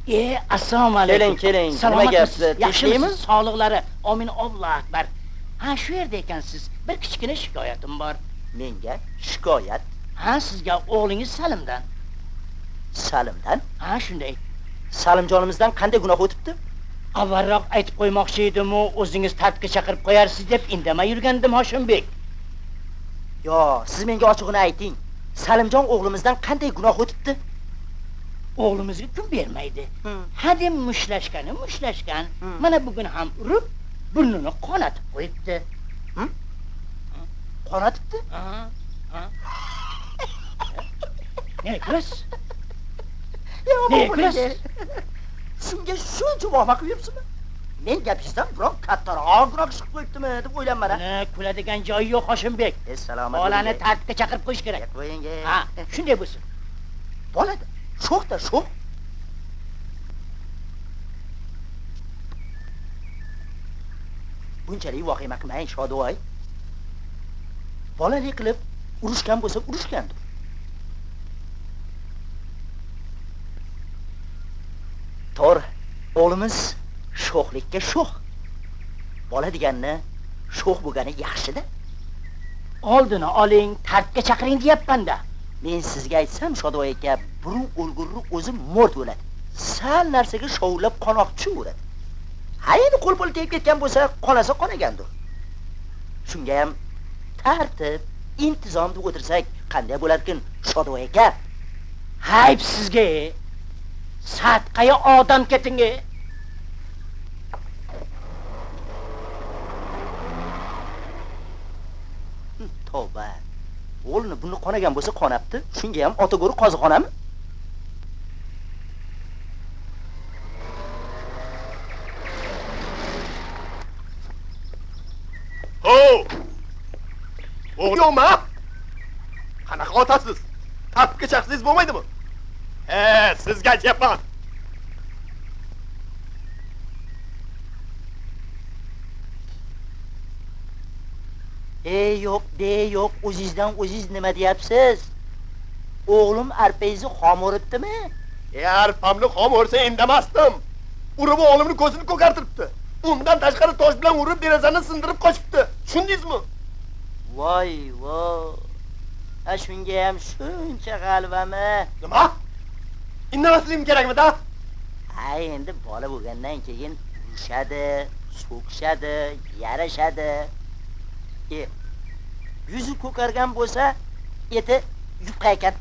Assalomu alaykum. Keling, keling. Nima gapsiz? Yaxshimisiz? Sog'liqlari. Amin, Allohu akbar. Ha, shu yerda ekansiz. Bir kichkina shikoyatim bor. Menga shikoyat? Ha, sizga o'g'lingiz Salimdan. Salimdan? Ha, shunday. Salimjonimizdan qanday gunoh o'tibdi? Avvalroq aytib qo'ymoqchi edim-u, o'zingiz tartibga chaqirib qo'yarsiz deb indamay yurgandim, Hoshimbek. Yo, siz menga ochig'ini ayting. Salimjon o'g'limizdan qanday gunoh o'tibdi? O'g'limizga kun bermaydi. Hadem mushlashgani mushlashgan. Mana bugun ham urib, burnini qonatib qo'yibdi. Qonatibdi? Ne kulasiz? Ne kulasiz? Shunga shuncha vahima qilib yuribsizmi? Men gapingizdan biroq kattaroq gunoh chiqib qo'yibdimi deb o'ylanman. Ne kuladigan joyi yo'q, Hoshimbek. Salomat. Bolani tartibga chaqirib qo'yish kerak. Qo'ying. Ha, shunday bo'lsin. Bolada sho'x-da sho'x. Bunchalik vahima qilmang, Shoduvoy. Bolalik qilib urushgan bo'lsa urushgandir. To'g'ri, o'g'limiz sho'xlikka sho'x. Bola deganni sho'x bo'lgani yaxshi-da. Oldini oling, tartibga chaqiring deyapman-da. Men sizga aytsam, Shoduvoy aka, burun o'lgurni o'zi mo'rt o'ladi. Sal narsaga shovulab qonoq tushaveradi. Ha, endi qo'l pul tegib ketgan bo'lsa, qonasa qonagandir. Shunga ham tartib, intizom deb o'tirsak, qanday bo'larkin, Shoduvoy aka? Hayb sizga! Sadqaya odam keting. Tavba. O'g'lini buni qonagan bo'lsa qonabdi. Shunga ham ota go'ri qoziqonami? Ho! O'g'il yo'qmi? Qanaqa otasiz? Tartibga chaqirsangiz bo'lmaydimi? Sizga aytyapman. Yo'q, de yo'q, o'zingizdan o'zingiz nima deyapsiz? O'g'lim arpangizni xom o'ribdimi? Arpamni xom o'rsa indamasdim. Urib o'g'limni ko'zini ko'kartiribdi. Undan tashqari tosh bilan urib derazani sindirib qochibdi. Tushundingizmi? Voy, voy. Ha, shunga ham shuncha g'alvami? Nima? Indamasligim kerakmi-da? Ha, endi bola bo'lgandan keyin urishadi, so'kishadi, yarashadi. Yuzi ko'kargan bo'lsa, eti yupqa ekan.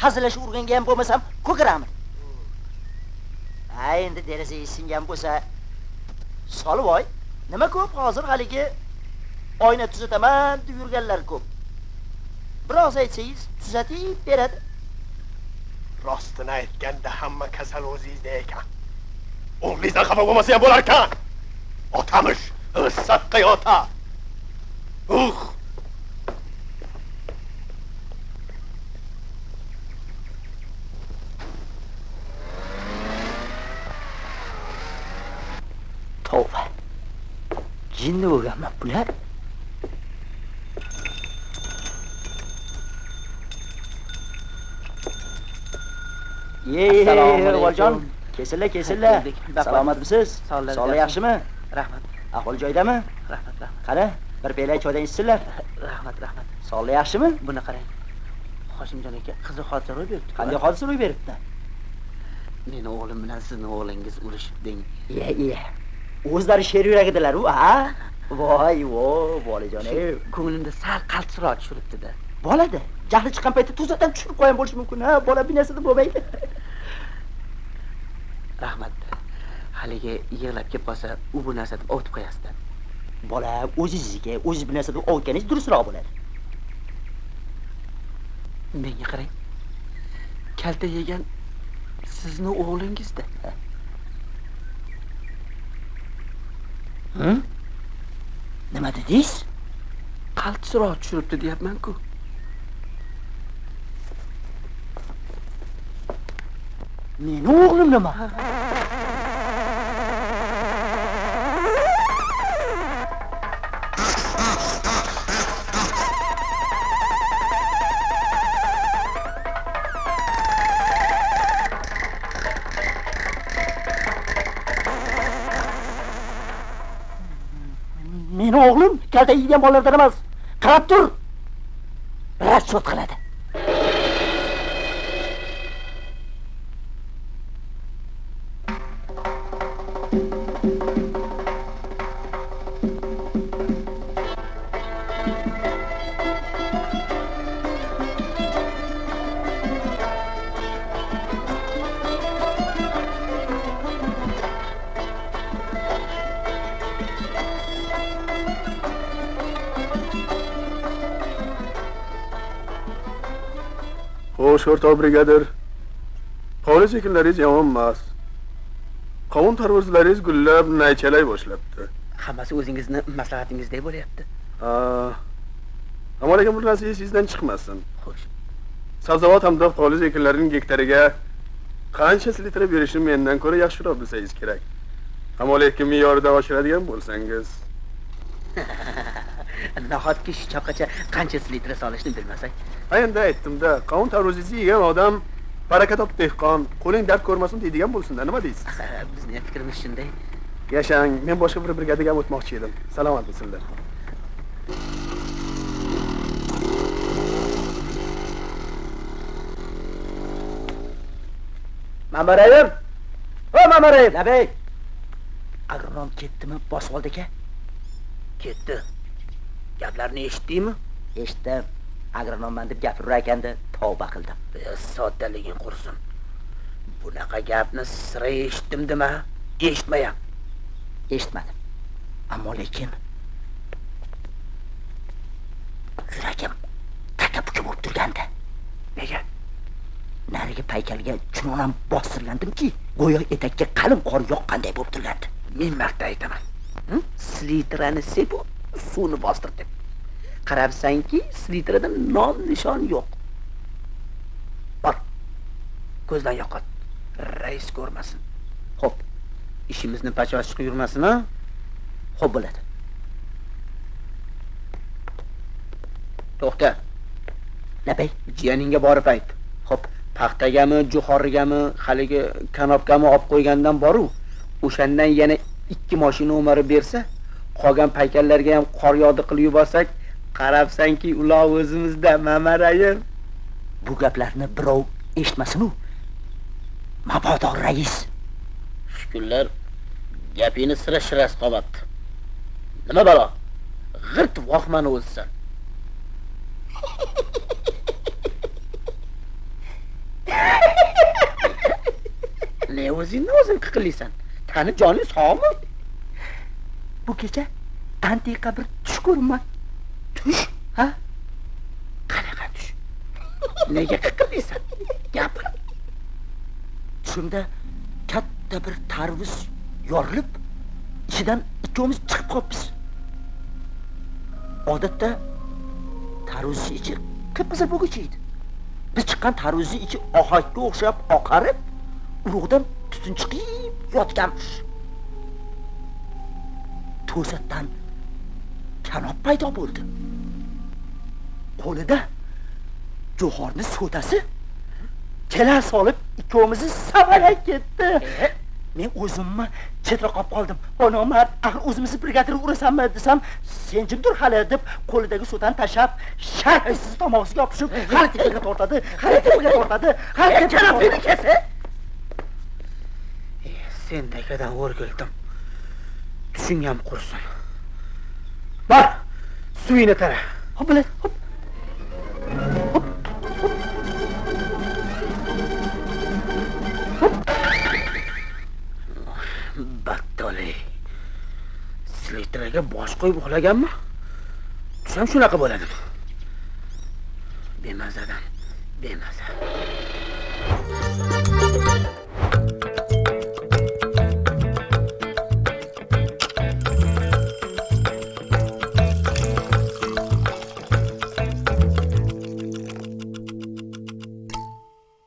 Hazillashib urganga ham bo'lmasam ko'karami? Ha, endi derazaga singan bo'lsa, solib oy. Nima ko'p hozir haligi oyna tuzataman deb yurganlar ko'p. Biroz aytsangiz tuzatib beradi. Rostini aytganda hamma kasal o'zingizda ekan. O'g'lingizdan xafa bo'lmasa ham bo'lar ekan. Otamish, sadqa ota. Tavba. Jinni bo'lganmi bular? Assalomu alaykum. Kesinlar, kesinlar. Salomatmisiz? Sog'lik yaxshimi? Rahmat. Ahvol joyidami? Rahmat, rahmat. Qani, bir piyola choydan ichsinlar. Rahmat, rahmat. Sog'lik yaxshimi? Buni qarang. Hoshimjon aka, qiziq hodisa ro'y beribdi. Qanday hodisa ro'y beribdi? Meni o'g'lim bilan sizni o'g'lingiz urushib deng. Iya, iya. O'zlari sher yuragidilar u, ha? Voy, voy, bolajon. Ko'nglimda sal qaltisroq tushiribdi-da. Bolada jahli chiqqan paytda to'satdan tushirib qo'yan bo'lishi mumkin, ha? Bola bir narsada bo'lmaydi. Rahmat. Haligi yig'lab kelib qolsa, u bu narsa deb ovutib qo'yasiz-da. Bola o'zingizga, o'zingiz bir narsa deb ovutganingiz durustroq bo'ladi. Menga qarang. Kalta yegan sizni o'g'lingizda. Hı? Nima dedingiz? Qaltisroq tushiribdi deyapman-ku. Meni o'g'lim nima? Meni o'g'lim kaltak yeydigan bolalardan emas. Qarab tur. Raschot qiladi. Xo'sh, o'rtoq brigadir. Poliz ekinlaringiz yomon emas. Qovun tarvuzlaringiz gullab naychalay boshlabdi. Hammasi o'zingizni maslahatingizdek bo'lyapti. Ha. Ammo lekin bu narsa esingizdan chiqmasin. Xo'sh. Sabzavot hamda poliz ekinlarining gektariga qancha litra berishini mendan ko'ra yaxshiroq bilsangiz kerak. Ammo lekin me'yoridan oshiradigan bo'lsangiz. Nahotki shu choqqacha qancha litra solishni bilmasak? Ha, endi aytdim-da, qovun tarvuzingizni yegan odam baraka top dehqon, qo'ling dard ko'rmasin deydigan bo'lsin-da, nima deysiz? Bizning fikrimiz shunday. Yashang, men boshqa bir brigadaga ham o'tmoqchi edim. Salomat bo'lsinlar. Mamarayim! O Mamarayim! Labay! Agronom ketdimi, bosib oldi aka? Ketdi. Gaplarni eshitdingmi? Eshitdim. Agronomman deb gapirar ekanda tavba qildim. Soddaliging qursin. Bunaqa gapni sira eshitdim dema, eshitmayam. Eshitmadim. Ammo lekin yuragim taka-puka bo'lib turgandi. Nega? Narigi paykalga chunonam bostirgandimki, go'yo etakka qalin qor yoqqanday bo'lib turgandi. Ming marta aytaman. Slitrani sepu suvni bostir deb. Qarabsanki, slitrada nom nishon yo'q. Bor. Ko'zdan yo'qot. Rais ko'rmasin. Xo'p, ishimizni pachvas chiqib yurmasin, ha? Xo'p bo'ladi. To'xta. Labay, jiyaningga borib ayt. Xo'p, paxtagami, jo'xorigami, haligi kanopkami olib qo'ygandan boru, o'shandan yana 2 mashina o'marib bersa, qolgan paykallarga ham qor yog'di qilib yuborsak, qarabsanki ular o'zimizda, Mamarayim. Bu gaplarni birov eshitmasin-u. Mabodo rais. Shu kunlar gapingni sira shirasi qolmabdi. Nima balo? G'irt vohmani o'zisan. Ne o'zingni o'zing qiqillaysan? Tani joning sog'mi? Bu kecha antiqa bir tush ko'ribman. Tush? Ha? Qanaqa tush? Nega qiqillaysan? Gapir. Tushimda katta bir tarvuz yorilib, ichidan ikkovimiz chiqib qolibmiz. Odatda tarvuzni ichi qip-qizil bo'lg'uchi edi. Biz chiqqan tarvuzni ichi ohakka o'xshab oqarib, urug'dan tutun chiqib yotganmish. To'satdan kanob paydo bo'ldi. Qo'lida jo'xorni so'tasi kela solib ikkovimizni savalay ketdi. Men o'zimni chetroq olib qoldim. O nomard, axir o'zimizni brigadirga urasanmi desam, sen jimdir hali deb qo'lidagi so'tani tashlab, sharpasiz tomog'isiga yopishib, hali tepaga tortadi, hali tepaga tortadi, hali tepaga kesa. Sendakadan o'rgildim. Tushing ham qursin. Bor, suvingni tara. Hop, bo'ladi, hop. Hop. Hop. Battoli. Slitraga bosh qo'yib uxlaganmi? Tusham shunaqa bo'ladimi? Bemazadan, bemaza.